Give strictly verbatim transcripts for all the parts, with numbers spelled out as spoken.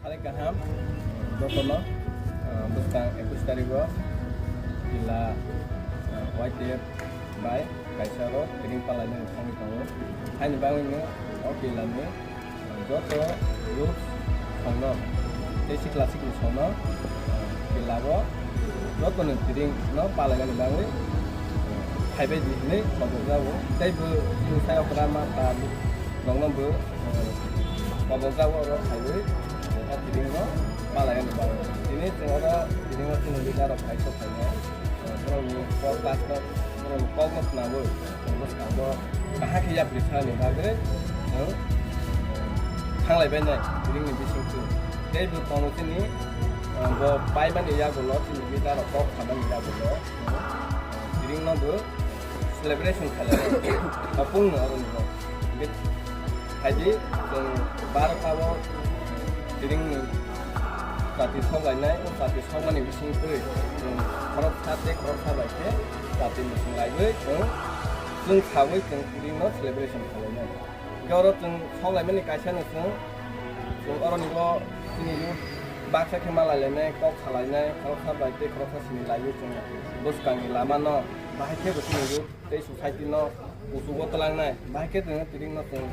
Ari kaham, jotono, ah, bwskang ekush tarigo kila, ah, Y T F bai kaisa ro training palainani thangwi tongo. Haini bagwino o kilani, ah, joto youth songno tei sikla sikli songno, ah, kilao jotoni training no palainani bagwi, ah, phaibai di hinwi khobor jago. Tei bo chini sayok rama ta rokno bo, ah, khobor jago oro phaiwi, ah, training no palainani bagwi. Tini chwng oro training o chini leader rok phai sok phainai, ah, borokni kok class no, borokni kokno khnawi, chwng bwskango kaham khe yapri sanani bagwi chwng thanglaibainai ringni bisingtwi. Tei bo tongo chini, ah, bo paimani yagulo chini leader rok kok samani yagulo chwng ringno bo celebration khlainai. Topungno aroni bo. Haidi chwng barokabo ringni chati soklainai, o chati sokmani bisingtwi chwng khoroksa tei khoroksa bai khe chati mwswng laiwi chwng, chwng sawi chwng ringno celebration khlainai. Hwnkhe oro chwng soklaimani kaisano chwng, chwng oronibo chini youth baksa khe malailainai, kok salainai, khoroksa bai tei khoroksa sini laiwi chwng bwskangni lamano bahai khe bo chini youth tei society no kuchugo twlangnai, bahai khe chwng tiringno chwng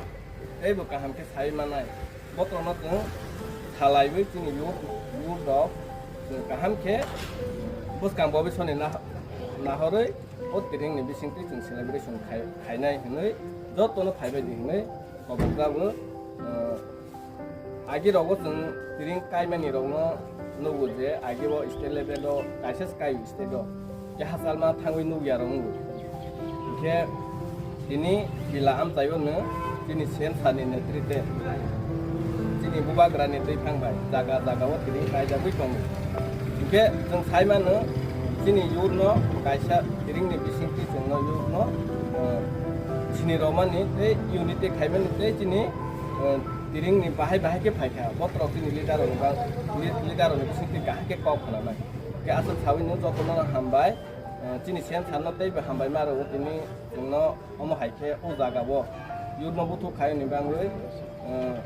teibo kaham khe sai mannai. Botrokno chwng salaiwi chini youth, youth rok chwng kaham khe bwskang bobisoni nah-, nahorwi o tiringni bisingtwi chwng celebration khai-, khainai hwnwi jotono phaibai di hwnwi khobor jago. Ah, agi rogo chwng tiring kaimani rokno nugo je agi o state level o kaisa se kai state o, khe hachalma thangwi nukya rok nugo. Hinkhe tini kila amchaio no chini C M sir ni netrite chini bubagra ni twiphang bai jaga jaga o tiring kaijagwi tongo. Hinkhe chwng sai mano chini youth no kaisa tiring ni bisingtwi chwngno youth no, ah, sini romani tei unity khaimani tei chini, ah, tiring ni bahai bahai khe phaikha, botrok chini leader rok ni bang-, leader rok ni bisingtwi kaham khe kok khnanai. Khe aswk sawi no jotono hambai, ah, chini C M sir no teibo hambai ma rwo tini chwngno omo hai khe o jaga o youth no buthuk khai ni bangwi, ah,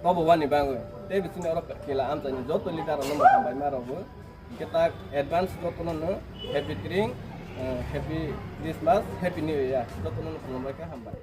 tobo wani bangwi teibo chini oro kila amchaini joto leader rok no hambai ma rwo. Hinkhe tak advance jotono no happy tiring, ah, happy Christmas, happy new year jotono no khulumbai khe hambai.